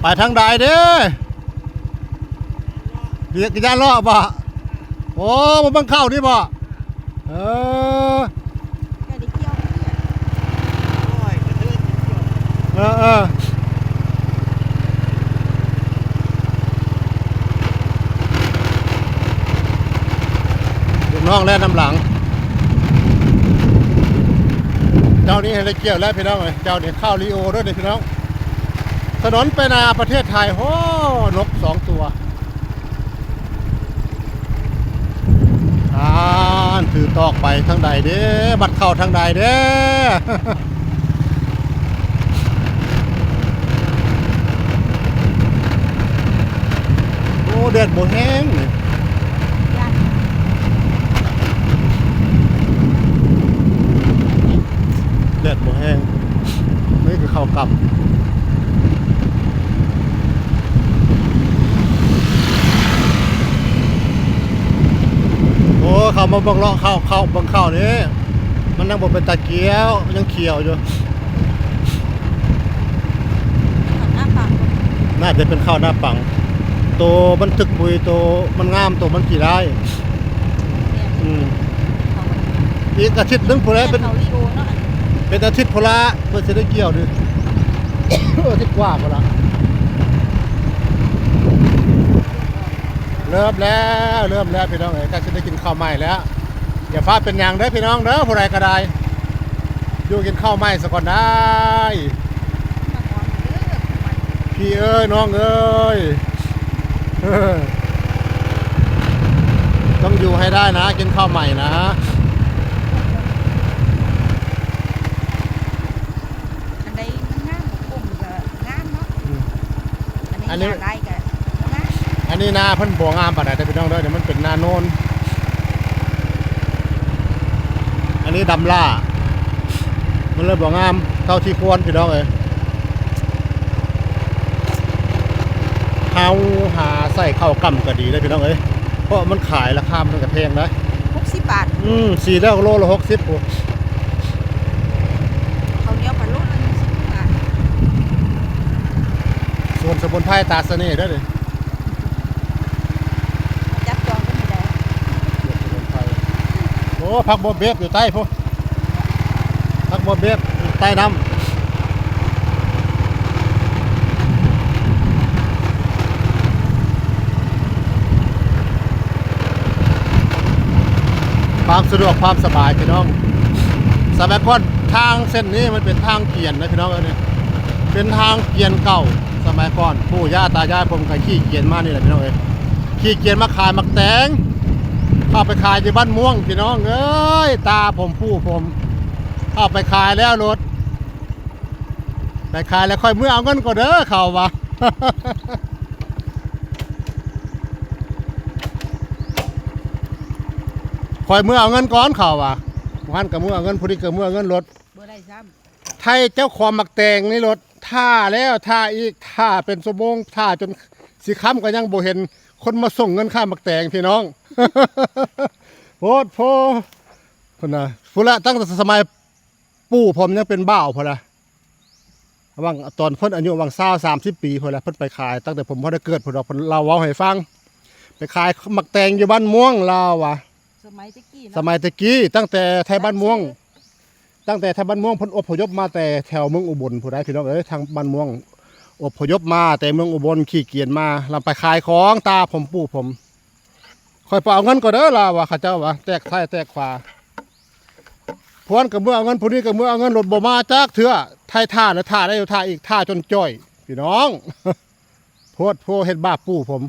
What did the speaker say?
ໄປທາງໃດເດ້? ເຮັດກະຍາເລາະບໍ່? ໂອ້ ມາເບິ່ງເຂົ້ານີ້ບໍ່? ເອີ ເອີ ເອີ ລູກນ້ອງແລ່ນນຳຫຼັງ. ເຈົ້ານີ້ໃຫ້ໄດ້ກ່ຽວແລ້ວພີ່ນ້ອງເອີຍ. ເຈົ້ານີ້ເຂົ້າລີໂອເດີ້ນີ້ພີ່ນ້ອງ. ຖະໜົນໄປໜ້າປະເທດໄທ. ໂອ້ ນົກສອງຕົວ. ອ່ານ ຖືຕອກໄປທາງໃດເດ້? ບັດເຂົ້າທາງໃດເດ້? ໂອ້ ແດດບໍ່ແຮງນີ້. ແດດບໍ່ແຮງ. ນີ້ຄືເຂົ້າກັບ. ໂອ້ ເຂົ້າມາເບິ່ງເລາະ ເຂົ້າ ເຂົ້າເບິ່ງເຂົ້ານີ້ ມັນຍັງບໍ່ເປັນຕາກ່ຽວ ຍັງຂຽວຢູ່. ໜ້າຈະເປັນເຂົ້າໜ້າປັງ. ໂຕມັນຖືກປຸ໋ຍ ໂຕມັນງາມ ໂຕມັນຂີ້ຮ້າຍ. ອືມ ອີກອາທິດໜຶ່ງພຸ້ນແຫຼະ ເປັນ ເປັນອາທິດພຸ້ນລະ ເພິ່ນຊິໄດ້ກ່ຽວເດ້. ອາທິດກວ່າພຸ້ນລະ. ເລີ່ມແລ້ວ ເລີ່ມແລ້ວພີ່ນ້ອງເອີຍ. ໃກ້ຊິໄດ້ກິນເຂົ້າໃໝ່ແລ້ວ. ຢ່າຟ້າວເປັນຫຍັງເດີ້ພີ່ນ້ອງເດີ້ ຜູ້ໃດກໍໄດ້ ຢູ່ກິນເຂົ້າໃໝ່ສາກ່ອນໄດ້. ພີ່ເອີຍ ນ້ອງເອີຍ ຕ້ອງຢູ່ໃຫ້ໄດ້ນະ ກິນເຂົ້າໃໝ່ນະ. ອັນໃດງາມ ກົມກໍງາມເນາະ. ອືມ ອັນນີ້ ອັນນີ້ ໜ້າໄລ່ກໍງາມ. ອັນນີ້ນາເພິ່ນບໍ່ງາມປານໃດເດີ້ພີ່ນ້ອງເດີ້ ນີ້ມັນເປັນນາໂນນ. ອັນນີ້ດຳຫຼ້າ ມັນເລີຍບໍ່ງາມເທົ່າທີ່ຄວນພີ່ນ້ອງເອີຍ. ເຮົາຫາໃສ່ເຂົ້າກ້ຳກໍດີເດີ້ພີ່ນ້ອງເອີຍ ເພາະມັນຂາຍລາຄາມັນກໍແພງນະ ຫົກສິບບາດ. ອືມ ສີ່ແລ້ວໂລລະຫົກສິບພຸ້ນ. ເຂົ້າໜຽວພັນໂລລະໜຶ່ງສິບບາດ. ສວນສະໝຸນໄພຕາສະເໜ່ເດີ້ນີ້. ຈັບຈອງເປັນໃດ? ໂອ້ ຜັກບົວເບັບຢູ່ໃຕ້ພຸ້ນ ຜັກບົວເບັບໃຕ້ນ້ຳ. ຄວາມສະດວກຄວາມສະບາຍພີ່ນ້ອງ. ສະໄໝກ່ອນທາງເສັ້ນນີ້ມັນເປັນທາງກຽນນະພີ່ນ້ອງເອີຍ ນີ້ເປັນທາງກຽນເກົ່າ. ສະໄໝກ່ອນປູ່ຍ່າຕາຍາຍຜົມກໍຂີ່ກຽນມານີ້ແຫຼະພີ່ນ້ອງເອີຍ. ຂີ່ກຽນມາຂາຍໝາກແຕງ ເຂົ້າໄປຂາຍຢູ່ບ້ານມ່ວງພີ່ນ້ອງເອີຍ. ຕາຜົມປູ່ຜົມ ເຂົ້າໄປຂາຍແລ້ວໂລດ ໄປຂາຍແລ້ວຄ່ອຍເມືອເອົາເງິນກ່ອນເດີ້ ເຂົາວ່າ ຄ່ອຍເມືອເອົາເງິນກ່ອນ ເຂົາວ່າ. ຜູ້ຫັ້ນກໍເມືອເອົາເງິນ ຜູ້ນີ້ກໍເມືອເອົາເງິນໂລດ ບໍ່ໄດ້ຊ້ຳ. ໄທເຈົ້າຂອງໝາກແຕງນີ້ໂລດ ຖ້າແລ້ວຖ້າອີກ ຖ້າເປັນຊົ່ວໂມງ ຖ້າຈົນຊິຄ່ຳກໍຍັງບໍ່ເຫັນຄົນມາສົ່ງເງິນຄ່າໝາກແຕງພີ່ນ້ອງ. ໂພດໂພ ພຸ້ນນະ ພຸ້ນລະ ຕັ້ງແຕ່ສະໄໝປູ່ຜົມຍັງເປັນບ່າວພຸ້ນລະ ຫວ່າງຕອນເພິ່ນອາຍຸຫວ່າງຊາວ ສາມສິບປີພຸ້ນລະ ເພິ່ນໄປຂາຍ ຕັ້ງແຕ່ຜົມບໍ່ໄດ້ເກີດພຸ້ນດອກ ເພິ່ນເລົ່າເວົ້າໃຫ້ຟັງ. ໄປຂາຍໝາກແຕງຢູ່ບ້ານມ່ວງ ລາວວ່າ ສະໄໝແຕ່ກີ້ເນາະ ສະໄໝແຕ່ກີ້ ຕັ້ງແຕ່ໄທບ້ານມ່ວງ ຕັ້ງແຕ່ໄທບ້ານມ່ວງ ເພິ່ນອົບພະຍົບມາແຕ່ແຖວເມືອງອຸບົນພຸ້ນໃດ໋ພີ່ນ້ອງເອີຍ. ທາງບ້ານມ່ວງອົບພະຍົບມາແຕ່ເມືອງອຸບົນ ຂີ່ກຽນມາ ລຳໄປຂາຍຂອງ ຕາຜົມປູ່ຜົມ. ຂ້ອຍໄປເອົາເງິນກ່ອນເດີ້ ລາວວ່າ ເຂົາເຈົ້າວ່າ ແຕກຊ້າຍແຕກຂວາ ພວນກໍເມືອເອົາເງິນ ຜູ້ນີ້ກໍເມືອເອົາເງິນ ໂລດບໍ່ມາຈັກເທື່ອ. ໄທຖ້າແລ້ວຖ້າໄດ້ຢູ່ ຖ້າອີກ ຖ້າຈົນຈ່ອຍພີ່ນ້ອງ. ໂພດໂພ ເຮັດບາບປູ່ຜົມ